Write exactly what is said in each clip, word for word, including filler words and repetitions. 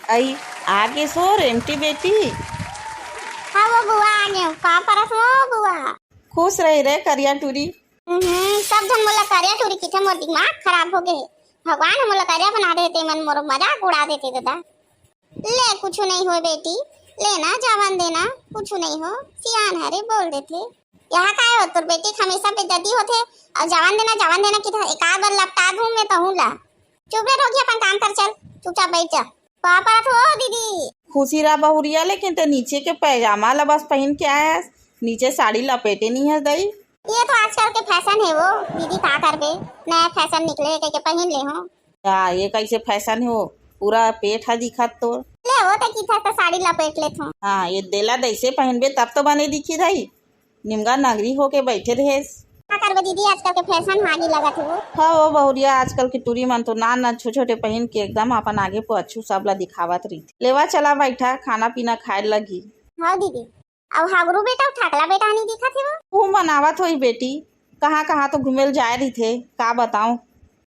अई, आगे सो रेमटी बेटी। हाँ वो बुआ, आगे। का परत हो बुआ? खुश रही रे करिया टूरी। हम्म, सब झन मोला करिया टूरी किथे, मोर दिमाग खराब हो गे। भगवान ह मोला करिया बना देते, मन मोर मजाक उड़ा देते दादा। ले, कुछु नहीं हो बेटी, ले ना, जावन देना, कुछु नहीं हो, सियान हरे, बोल देथे। यहाँ काय हो, तोर बेटी के हमेशा बेइज्जती होथे, अउ जावन देना, जावन देना किथे, एकाध बार लपटा दूं मैं तहूं ला। चुप रे रोगी, अपन काम कर, चल, चुपचाप बैठ जा। का परत हो दीदी? खुशी रहा बहुरिया, लेकिन ते नीचे के पैजामा ला बस पहिन के आए हस, नीचे साड़ी लपेटे नहीं हस दई। ये तो आजकल के फैशन है वो, दीदी का करबे, नया फैशन निकले है, कह के पहिन ले हो। या, ये कैसे फैशन हो? पूरा पेट ह दिखत तोर। ले, वो तो किथे त साड़ी लपेट लेत हो। हाँ, ये देला जैसे पहिनबे तब तो बने दिखी रही। निमगा नगरी होके बैठे रहेस। का करबे दीदी, आजकल के फैशन ह आगे लगत हे वो। हाँ, वो बहुरिया, आजकल के टूरी मन तो नान नान छोटे छोटे पहिन के एकदम अपन आगे पछू सब ला दिखावत रहिथे। लेवा चला बैठा, खाना पीना खाए लगी। हाँ दीदी, अउ हगरू बेटा अउ ठकला बेटा नहीं दिखत हे वो। तू मनावत होई बेटी, कहाँ कहाँ तो घूमे ल जाए रहिथे, का बताऊं।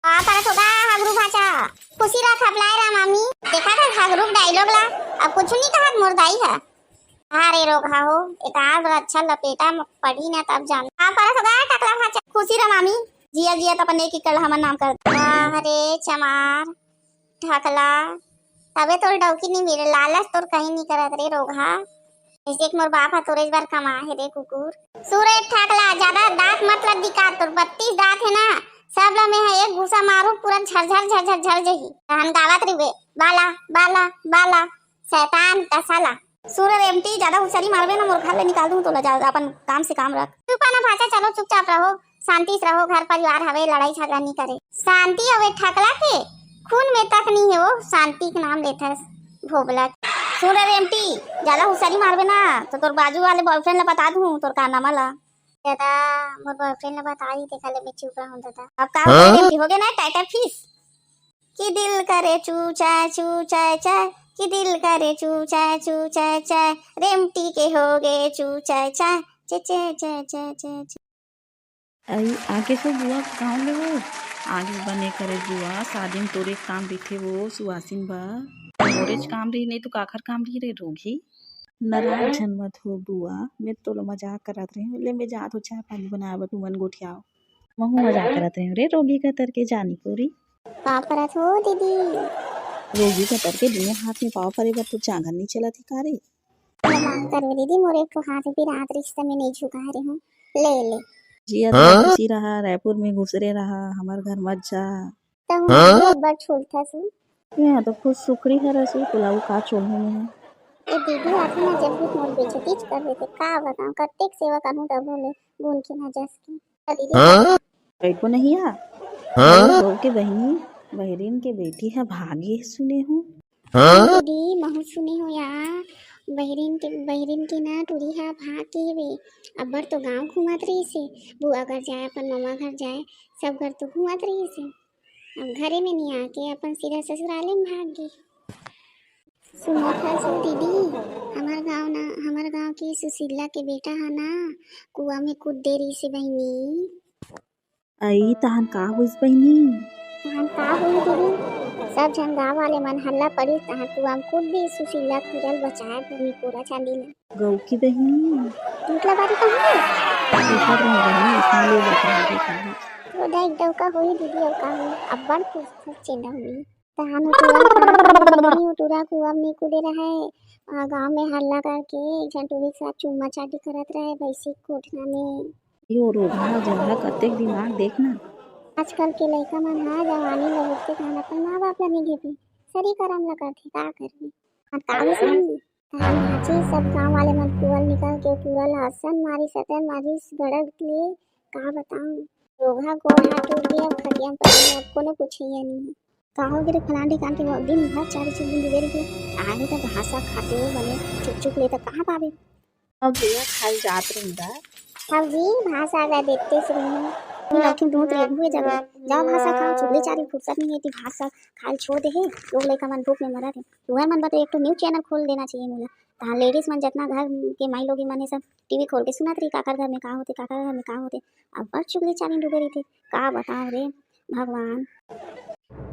का परत होगा हगरू भाचा? खुशी रहा थपलाए रहा मामी। देखा था हगरू डायलॉग ला, अब कुछ नहीं कहा मोर दाई है। अरे रोगहा हो, एक आध बार अच्छा लपेटा म पड़ी ना तब जान। का परत होगा टकला भाचा? खुशी रहा मामी, जिया जिया त अपन एक एकड़ हमर नाम कर। वाह रे चमार, ढकला, तबे तोर डौकी नी मिले, लालच तोर कहीं नी करत रे रोगहा। जैसे कि मोर बाप ह तोरे बर कमा हे रे कुकुर। सुरे ढकला, ज्यादा दांत मत लग दिखा, तोर बत्तीस दांत हे ना, सब ला मैं ह एक घूसा मारू, पूरा झरझर झरझर झर जही। तहन गावत रहिबे, बाला बाला बाला, शैतान का साला। सुरे रेमटी, ज्यादा हुसियारी मारबे ना, मोर घर ले निकाल दूं तोला, जा अपन काम से काम रख। चुप ना भाचा, चलो चुपचाप रहो। शांति से रहो, घर परिवार हवे, लड़ाई झगड़ा नहीं करे। शांति अउ ए ठकला के खून में तक नहीं है, वो शांति के नाम लेथस भोबला। सुन रे रेमटी, ज्यादा हुसियारी मारबे ना तो तोर बाजू वाले बॉयफ्रेंड ला बता दूं तोर कारनामा ला। दादा, मोर बॉयफ्रेंड ला बता ही, देखा ले मैं चुप रहूं दादा। अब का हो गया रेमटी, हो गया ना टाइटर फिश? कि दिल करे चू चाय चू चाय चाय, कि दिल करे चू चाय चू चाय चाय, रेमटी के हो गए चू चाय चाय, चे चे चे चे चे चे। अई, आगे सो बुआ गाँव ले वो। आगे बने करे बुआ, शादी में तोरे काम रहिथे वो सुहासिन बा। मोरेच काम रही, नहीं तो काखर काम रही रे रोगी। नाराज झन मत हो बुआ, मैं तोला मजाक करत रही हूँ। ले मैं जात हो चाय पानी बनाए बर, तुमन गोठियाओ। महू मजाक करत रही हूँ रे रोगी कतर के जानी पूरी। का परत हो दीदी? रोगी कतर के दुनों हाथ में पाँव परे बर तो चांगन नहीं चलत ही का रे? माफ करबे दीदी, मोर एक ठो हाथ पिरात रहिस त मैं नहीं झुकाए रहे हूँ। ले ले। जिया तो खुशी रहा, रायपुर में घुसरे रहा, हमर घर मत जा। तहूँ एक बार छोड़ता सु। यहाँ तो खुश सुखरी हरस, तोला अउ का छोड़हूँ मैं। ए दीदी, आथे ना जब भी मोर बेइज्जती कर देथे, का बताऊँ, कतेक सेवा करहूँ तब ले गुन के ना जस के। दीदी। एको नहीं आ। अरे बहू के बहिनी, बहिरिन के बेटी ह भागे सुने हूँ। दीदी, महू सुने हो या, बहिरिन के, बहिरिन के ना टूरी हा भाग के हेवे। अब्बड़ तो गांव घूमत रहिस हे, बुआ घर जाए, अपन ममा घर जाए, सब घर तो घूमत रहिस हे। अब घरे में नहीं आके अपन सीधा ससुराले में भाग गे। सुनो था सो दीदी, हमार गांव ना, हमार गांव की सुशीला के बेटा हा ना, कुआ में कूद दे रहिस हे बहिनी। अई, तहन का होइस बहिनी? तहन का होई दीदी? सब झन गाँव वाले मन हल्ला पड़िस, तहन कुआं म कूद दिस सुशीला, खुरल बचाए बर निपोरा चांदी ला। गऊ की बहिनी। मतलब बारी कहूँ? देखत रहो बहिनी, इसमें ले जाता है, देखा है। वो देख डौका होई दीदी, अउ का होई? अब्बड़ खुश खुश चेंदा होई। तहन उटुरा, उटुरा कुआं म नी कूदे रहय। आ, गाँव में हल्ला करके एक झन टूरी के साथ चुम्मा चाटी करत रहय, भैंसी के कोठना में। यो रोगहा जगह कतेक दिमाग देख ना। आजकल के लइका मन ह जवानी ल देखथे तहन अपन माँ बाप ल नइ घेपे, सरी करम ल करथे, का करबे। अउ का होइस नहीं, तहन भांचे सब गांव वाले मन कुआं ल निकल के टूरा ल असन मारिस, असन मारिस गड़ग ले, का बताऊं। रोगहा गोड़ हाथ टूट गे, अब खटिया म पड़े, अब कोनो पूछइया नहीं। का हो गे रे फलान ढिकान के दिन भर चारी चुगली डूबे रहिथे, आए हो त भांसा खाते हो बने चुक चुक ले त कहाँ पाबे। अब भैया खाए जात रही बा। हाँ जी, भांसा गा देखते से रही। लौठी दूध रे हुए जाबे। जाओ भांसा खाओ, चुगली चारी फुर्सत नहीं है, ती भांसा खाए छोड़ दे है। लोग लइका मन भूख में मरत है। तुहर मन बर तो एक ठो न्यूज चैनल खोल देना चाहिए मोला। तहाँ लेडीज मन जतना घर के माई लोगी मन है सब टीवी खोल के सुनत रही, काकर घर में का होते, काकर घर में का होते। अब्बड़ चुगली चारी डूबे रहिथे, का बताओ रे भगवान।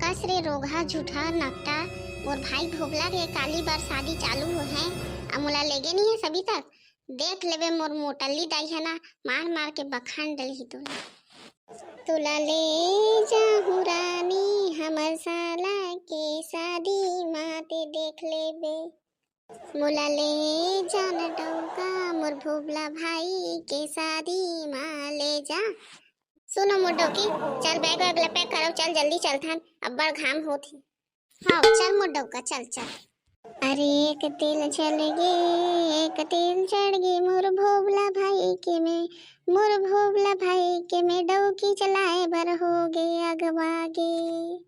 कस रे रोगहा झूठा नकटा, मोर भाई भोबला के काली बार शादी चालू होहे, अब मोला लेगे नहीं हे अभी तक। देख लेबे मोर मोटल्ली दाई हे ना, मार मार के बखान डलही तोला। तोला ले जाहूँ रानी हमर साला के शादी मा ते देख लेबे। मोला ले जान डौका मोर भोबला भाई के शादी मा ले जा। सुनो मोर डौकी, चल बैग वैग ला पैक करो, चल जल्दी चलथन, अब्बड़ घाम होत हे। हाँ चल मोर डौका, चल चल। अरे एक तेल चढ़ गे, एक तेल चढ़ गे मोर भोबला भाई के में, मोर भोबला भाई के में डौकी चलाए बर हो गे अगवा गे।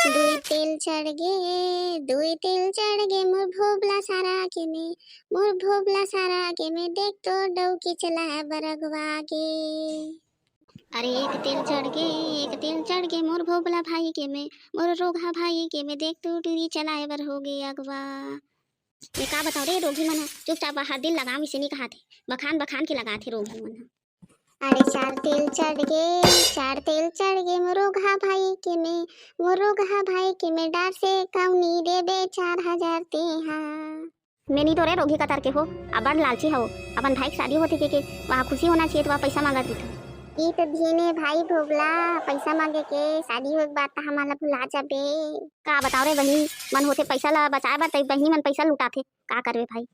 दुई तेल चढ़ गे, दुई तेल चढ़ गे मोर भोबला सारा के में, मोर भोबला सारा के में देख तो डौकी चलाए बर अगवा गे। अरे एक तेल चढ़ गे, एक तेल चढ़ गे मोर भोबला भाई के में, मोर रोगहा भाई के में देख तो टूरी चलाए बर हो गे अगवा। ये का बताओ रे, रोगी मन ह चुपचाप हर दिन लगाम इसे नहीं कहाथे, बखान बखान के लगाथे रोगी मन ह। अरे चार तेल चढ़ गे, चार तेल चढ़ गे मोर रोगहा भाई के में, मोर रोगहा भाई के में डार से कौनी देबे चार हजार तेहा। मैं नहीं तो रे रोगी कतर के हो, अब्बड़ लालची हो, अपन भाई के शादी होथे के, के वहाँ खुशी होना चाहिए तो वहाँ पैसा मांगत रहिथे। ई तो धीने भाई भोबला, पैसा मांगे के शादी होए के बाद त हमन ला भुला जाबे। का बताओ रे बहिनी, मन होथे पैसा ला बचाए बर, तई बहिनी मन पैसा लुटाथे, का करबे भाई।